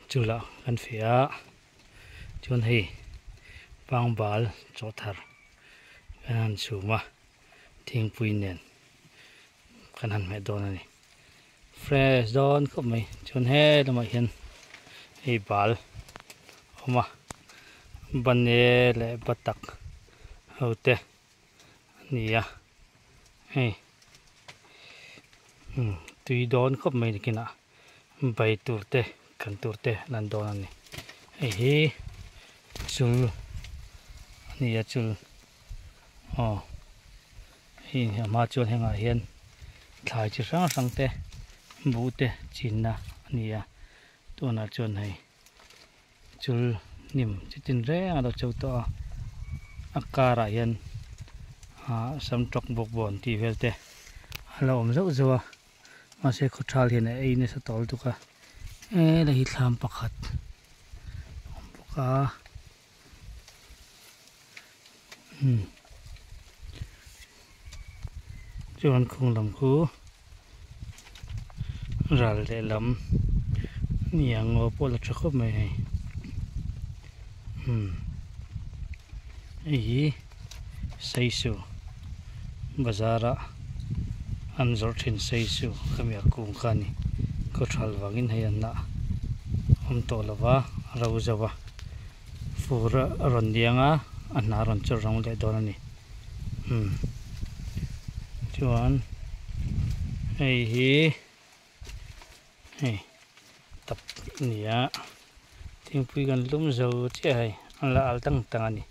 Chula kan feh a chuan hei pangbal chaw thar kan han chhum a thingpui nen kan han hmeh dawn a ni fresh dawn khawp mai chuan he lamah hian hei bal a awm a bane leh batak ho te a ni a hei tui dawn khawp mai nikinah. Bai tur te kan tur te an dawn a ni. Hei hi chul a ni a chul aw hei a hma chuan hengah hian thlai chi hrang hrang te buh te chinna a ni a tunah chuan hei chul hnim chi tin reng a lo chho tawh a a karah hian ah samtawk bawkbawn tih vel te a lo awm zauh zauh a. Mahse khawthal hian a ei nasa tawh lutuk a helai hi thlam pakhat a awm bawk a umm chuan khung lam khu ral lehlam nia ngaw pawh la tha khawp mai hei umm hei hi. Seisu bazar ah an zawrh thin seisu khami a kung kha a ni khawthal vangin hei an ah awm tawh lo va a ro zo a fur a rawn liang a a hna a rawn chawr rang leh dawn a ni umm chuan hei hi hei tap a ni a thingpui kan lum zo chiah hei a la al tang tang a ni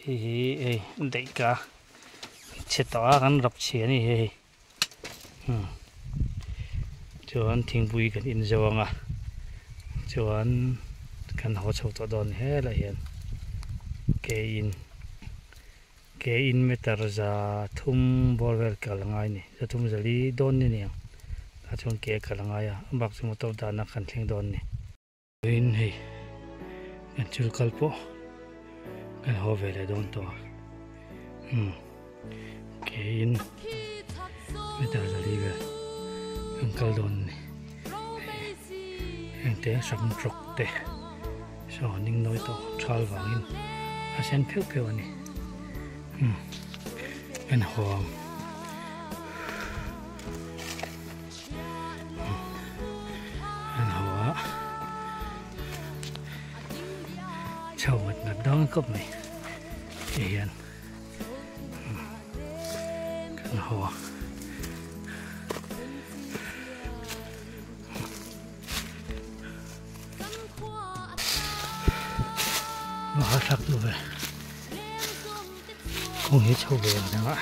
hei hi hei daih ka chhe tawh a kan rap chhia a ni hei umm chuan thingpui kan in zo ang a chuan kan haw chho tawh dawn helaiah hian ke in. Ke in meter 300 bawr vel kal a ngai a ni 304 dawn ni aniang tah chuan ke a kal a ngai a a bak chu motor dahna kan thleng dawn a ni. In hei kan chul kal pawh kan haw ve leh dawn tawh a umm ke in meter 400 vel kan kal dawn a ni heng te sam trawk te. Saw ning nawi tawh thal vangin a sen pheuh pheuh a ni umm en haw ang en haw a chho ngat ngat dawn khawp mai ti hian kan haw a. Mahal thlak duh ve kawng hi chho ve ang dangah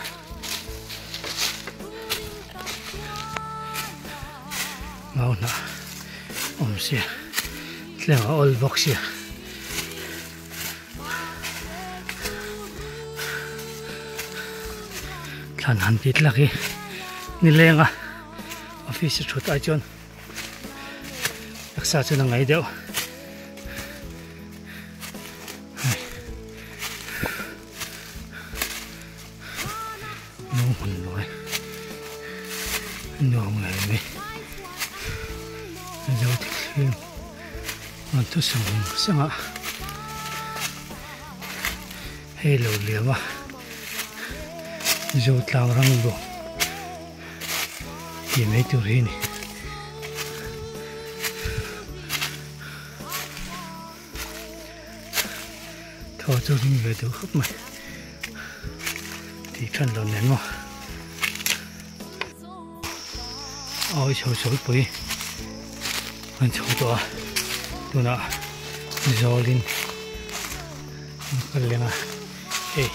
mau hnah awm sia tlem a awl bawk sia thlan han ti tlak hi nileng a office a thut ai chuan. Taksa chuan a ngai deuh. Nung hmun luai nuam ngei mai. Zo thik thlir rawn thu sang sang a hei lo liam a zo tlang rang luam. Tih mai tur hi a ni. Thaw chu ring ve duh khawp mai. Tih than lo nen maw. Awi chho chho pui an chho tawh a tunah zawlin an kal leng a hei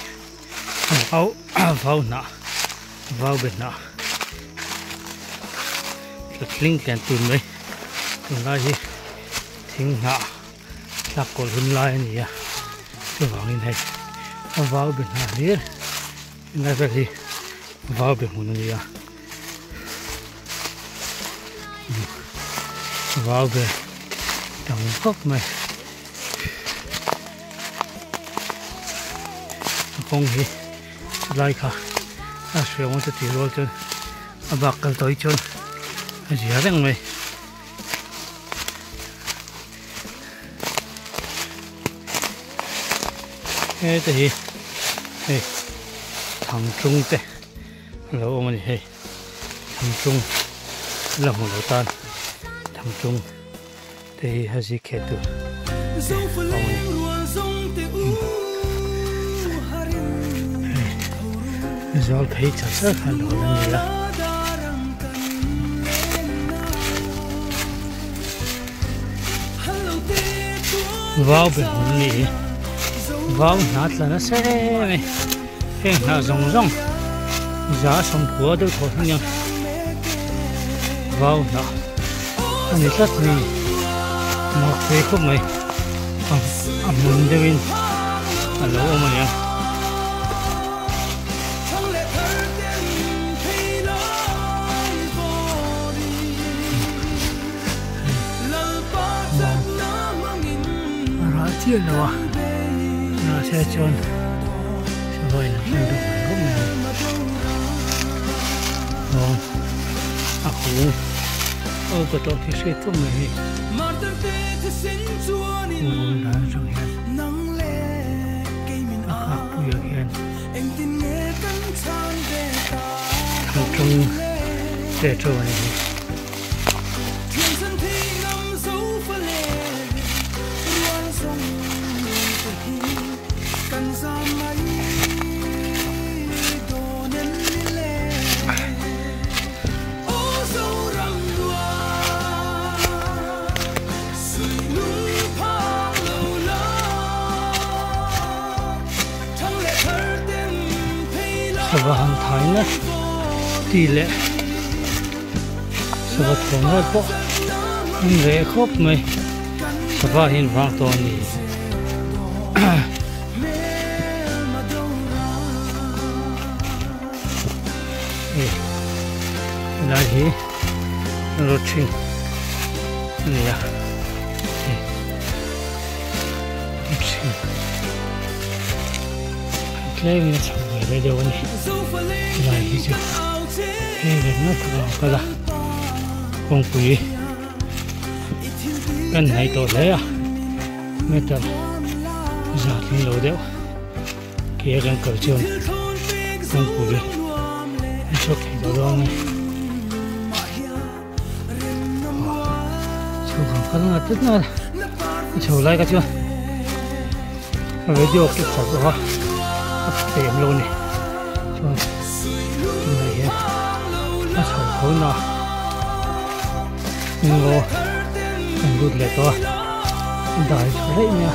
au vau hnah. Vau be hnah tla tling tlian tun mai tunlai hi thing hnah tlak kawlh hun lai a ni a chuvangin hei a vau be hnah hlir helai vel hi vau be hmun a ni a vau be tam khawp mai a kawng hi. Chulai kha a hriau chu tih rual chuan a bak kal tawh hi chuan a zia reng mai. Heta hi hei thangtlung te a lo awm a ni hei thangtlung la hmu lo tan thangtlung te hi a zik khet tur a awm a ni. Hei zawl phei char char khan lo la ni a. Vau be hmun ni hi vau hna tla nasa em e heng hna zawng zawng za sawmkua deuh thaw thleng hian vau hna a ni tlat mai a ni mak ve khawp mai a hmun deuhin a lo awm a nia. A rah chiah lo a mahse chuan sava in a hman duh mai khawp mai a aw a kung aw ka tawh tih hriat khawp mai hei kung awm dan atang hian a khak puiah khian thangtlung te teuh a ni hi. Sava han thaina tih leh Sava thawm vel pawh an reh khawp mai sava hi an vang tawh a ni. Hei helai hi rawṭhing a ni a hei rawṭhing tlemin a chho ve leh deuh a ni helai hi chu. Hei ve ngawt a ang kal a kawngpui kan hnaih tawh hle a meter za tling lo deuh ke a kan kal chuan kawngpui a chhuak thei tawh dawn a ni chhuk ang kal ngat tlat ngat a chho lai kha chuan video clip chak bawk a a pem lo a ni chuan tunah hian a chho tho na ngaw kan lut leh tawh a a dai tha daih mai a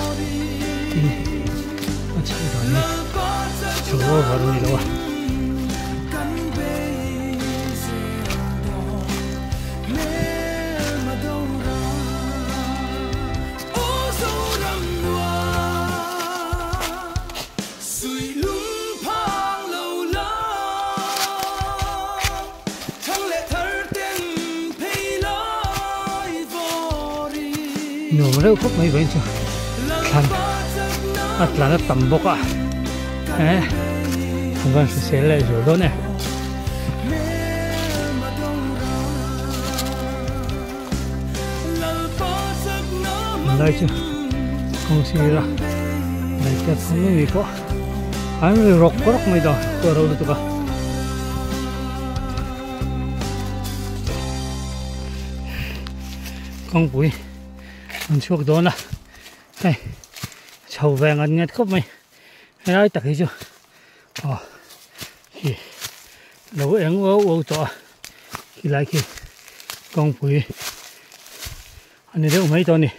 tin a chhoh dan hi chho over a ni lo a. Nuam reuh khawp mai vawiin chu thlan a tlan a tam bawk a eh an van hrisel leh zual dawn e. Lai chu kawng sir a lei te phung mai mai pawh an ri rawk rawk mai dawn chu a ro lutuk a. Kawngpui an chhuak dawn a hei chho ve ngat ngat khawp mai helai tak hi chu aw khi lo eng uau uau tawh a khilai khi kawngpui a ni deuh mai tawh a ni.